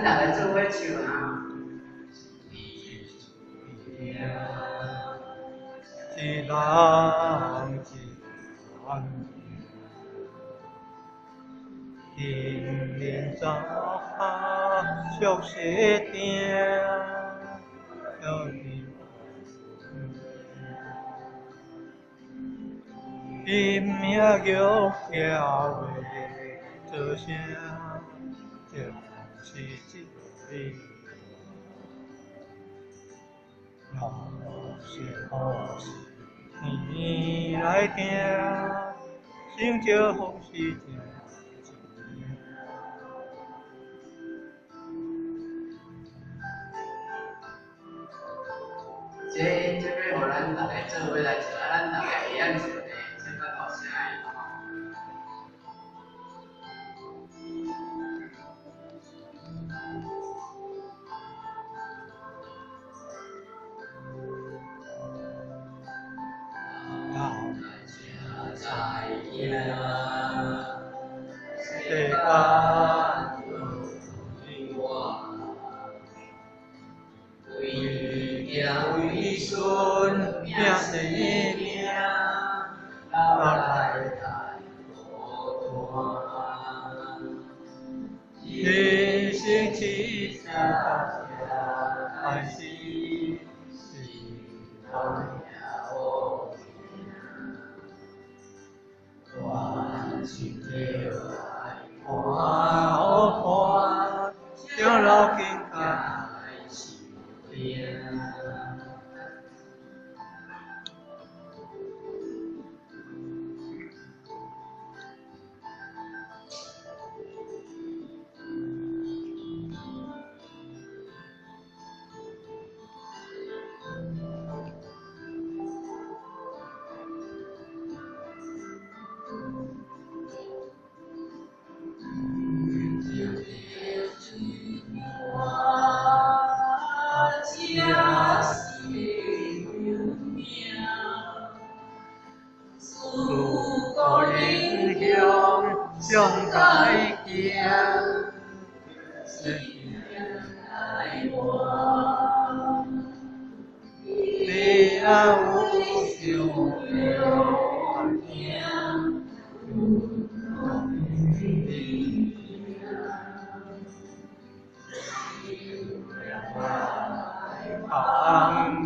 咱逐个做伙唱啊！一人一人，金莲早下熟悉听，伊命叫叫做声，这是真理。老是好事，你来听，成就好事情。这欲予咱逐个做伙来唱，啊，咱逐个会晓唱的，唱较大声的吼。世间为行为顺，命生命，老来太孤单。人生一世，爱是是老命，愿看好看，小老境界。上界行，你若有想放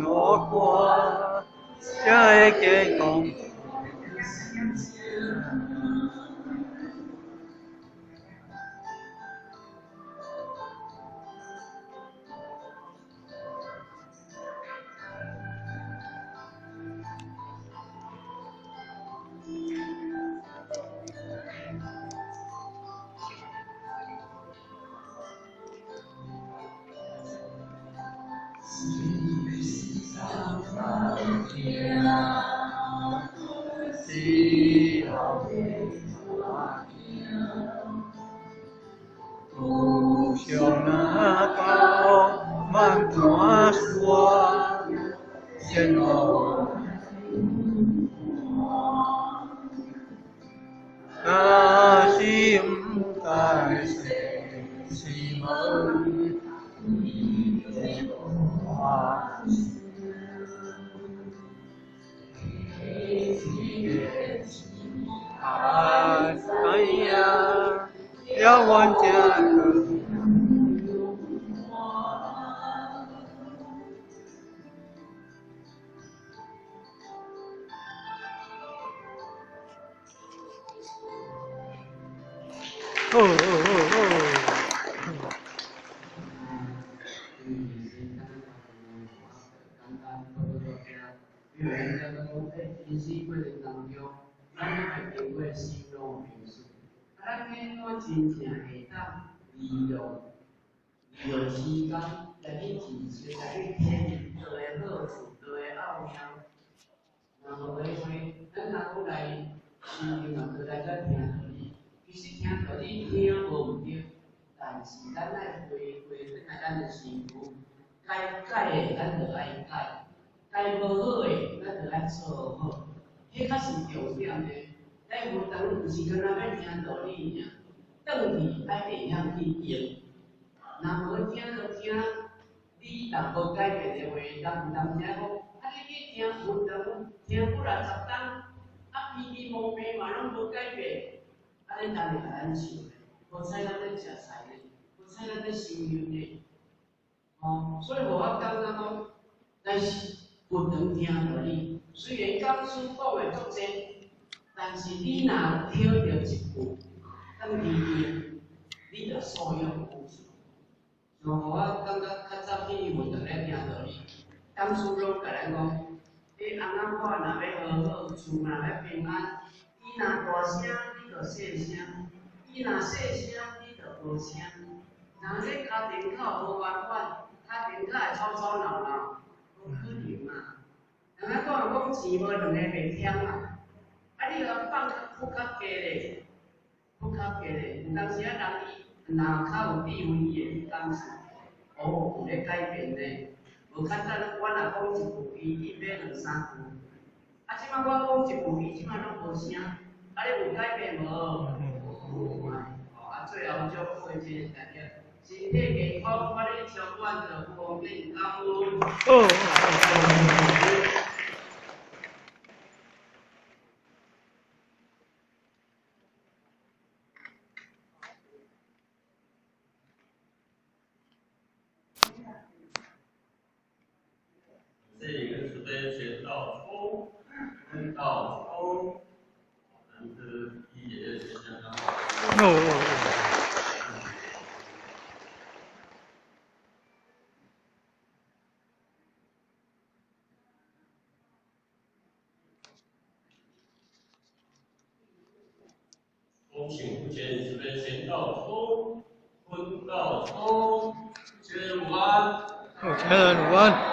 落歌，才会健康。故乡那到万盘山，仙路那是毋知世是门。哎呀，要万家可。哦哦哦哦。因为人家讲，在人生过程当中，咱会经过生老病死，啊，咱欲按怎真正会当利用时间来去进修，来去体验道的好处、道的奥妙。若无的话，咱若讲来修行嘛，就来遮听道理。其实听道理听无毋对，但是咱爱回归转来咱的身躯，该改的咱就爱改。该无好的，咱就爱做好，彼较是重点的。咱有当毋是干焦欲听道理尔，转去爱会晓去用。若無聽就聽，你若無改變的話，人有當時仔講，啊你去聽佛，人聽幾若十冬，啊脾氣毛病嘛攏無改變，啊你當會共咱笑咧？無采咱咧食菜咧，無采咱咧修行咧，吼，所以予我感覺講，但是佛堂聽道理，雖然講師講的足濟，但是你若聽著一句，當聽聽，你就受用無窮。像予我感覺較早去佛堂咧聽道理，講師攏共咱講，你翁仔某若欲和好，厝若欲平安，伊若大聲，你就細聲；伊若細聲，你就無聲。若這家庭口無圓滿，家庭較會吵吵鬧鬧，無可能啊！人家講講錢無兩个袂添啊，啊你共放較付較低咧，付較低咧，有當時啊人伊若較有智慧，伊會去感受，哦，有咧改變咧。無較早我若講一句，伊應欲兩三句，啊這擺我講一句，伊這擺攏無聲，啊你有改變無？有啊，哦啊最後祝福的這個大家身體健康，法力充滿，就方便感恩。哦。这个是在先到冲，分到冲，咱这一爷爷先生。哦。恭请父亲慈悲先到冲，分到冲，家人午安。哦，家人午安。